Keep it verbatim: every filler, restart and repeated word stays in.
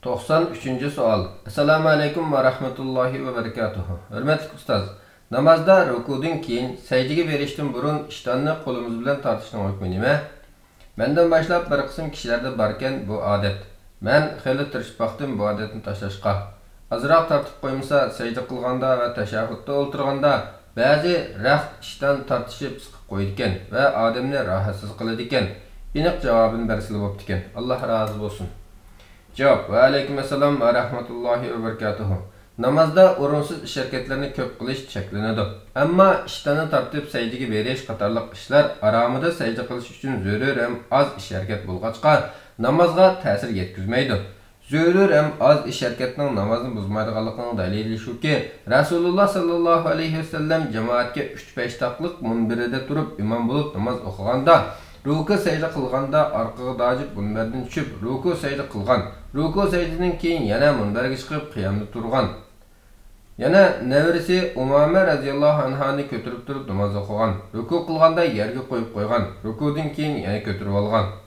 توقسان ئۈچىنچى سوئال. ئەسسالامۇ ئەلەيكۇم ۋە رەھمەتۇللاھى ۋە بەرىكاتۇھۇ. ھۆرمەتلىك ئۇستاز، نامازدا رۇكۇدىن كېيىن سەجدىگە بېرىشتىن بۇرۇن ئىشتاننى قولىمىز بىلەن تارتىشنىڭ ھۆكمى نېمە؟ مەندىن باشلاپ بىر قىسىم كىشىلەردە باركەن بۇ ئادەت. مەن خېلى تىرىشىپ باقتىم بۇ ئادەتنى تاشلاشقا. ئازراق تارتىپ قويمىسا، سەجدە قىلغاندا ۋە تەشەھھۇدتا ئولتۇرغاندا بەزى رەخت ئىشتان تارتىشىپ سىقىپ قويىدىكەن ۋە ئادەمنى راھەتسىز قىلىدىكەن. ئېنىق جاۋابىنى بەرسىلە بوپتىكەن. ئاللا رازى بولسۇن. جاۋاب. ۋەئەلەيكۇم ئەسسالام ۋە رەھمەتۇللاھى ۋە بەرىكاتۇھۇ. نامازدا ئورۇنسىز ئىش ھەرىكەتلەرنى كۆپ قىلىش چەكلىنىدۇ. ئەمما ئىشتاننى تارتىپ سەجدىگە بېرىش قاتارلىق ئىشلار ئارامىدا سەجدە قىلىش ئۈچۈن زۆرۈر ھەم ئاز ئىش ھەرىكەت بولغاچقا، نامازغا تەسىر يەتكۈزمەيدۇ. زۆرۈر ھەم ئاز ئىش ھەرىكەتنىڭ نامازنى بۇزمايدىغانلىقىنىڭ دەلىلى شۇكى، رەسۇلۇللا ساللاللاھۇ ئەلەيھى ۋەسەللەم جامائەتكە ئۈچ پەشتاقلىق مۇنبىرىدە تۇرۇپ ئىمام بولۇپ ناماز ئوقۇغاندا، رۇكۇ سەجدە قىلغاندا ئارقىغا داجىپ مۇنبەردىن چۈشۈپ رۇكۇ سەجدە قىلغان، رۇكۇ سەجدىدىن كېيىن يەنە مۇنبەرگە چىقىپ قىيامدا تۇرغان. يەنە نەۋرىسى ئۇمامە رەزىياللاھۇ ئەنھانى كۆتۈرۈپ تۇرۇپ ناماز ئوقۇغان، رۇكۇ قىلغاندا يەرگە قويۇپ قويغان، رۇكۇدىن كېيىن يەنە كۆتۈرۈۋالغان.